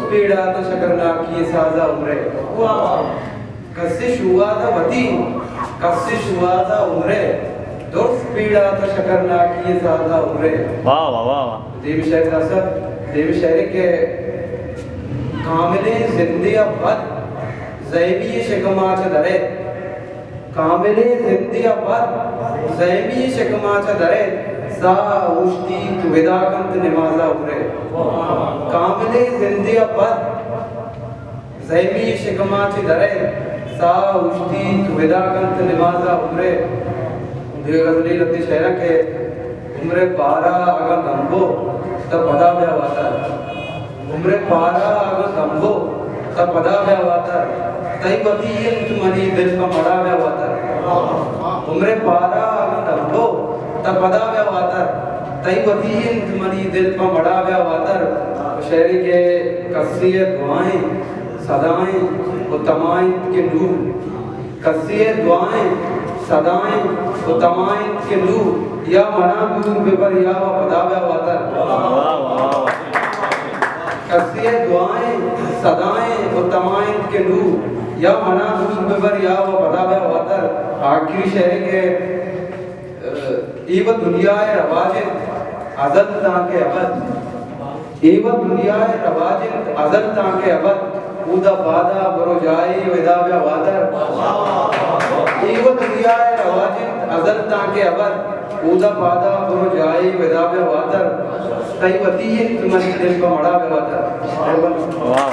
پیڑا تو شکرناکی سازا عمرے۔ کسے شوہازا وتی، کسے شوہازا عمرے۔ درست پیڑا تو شکرناکی سازا عمرے۔ واہ، واہ، واہ، واہ۔ دیم شعر داسا، دیم شعر کہ کاملیں زندے ء پد زیمی شکما چہ درے۔ کاملیں زندے ء پد زیمی شکما چہ درے، ساہ اوشتیت ودا کنت نمازا عمرے۔ کاملیں زندے ء پد زیمی شکما چہ درے، ساہ اوشتیت ودا کنت نمازا عمرے۔ دگہ غزلے لہتے شعراں کہ عمر پارا اگاں دمبو تہ پدا بیا واتر۔ عمر پارا اگاں دمبو تہ پدا بیا واتر، تئی وتی انت منی دل پہ مڑا بیا واتر۔ عمر پارا اگاں دمبو تہ پدا بیا واتر، تئی وتی انت منی دل پہ مڑا بیا واتر۔ شعرے کہ کسے ء دعائیں صدائیں و تمائیں کہ نور کسے ء دعائیں صدائیں و تمائیں کہ نور، یا منا دور ببر یا و پدا بیا واتر۔ واہ، واہ، واہ۔ کسے ء دعائیں صدائیں و تمائیں کہ نور، یا منا دور ببر یا و پدا بیا واتر۔ آخری شعرے کہ اے وت دنیا ء رواج انت ازل تاں کہ ابد۔ اے وت دنیا ء رواج انت ازل تاں کہ ابد۔ اودا پادا برو جاہے و ادا بیا واتر۔ اے وت دنیا ء رواج انت ازل تاں کہ ابد۔ اودا پادا برو جاہے و ادا بیا واتر۔ تئی وتی انت منی دل پہ مڑا بیا واتر۔ مہربانی۔ واہ۔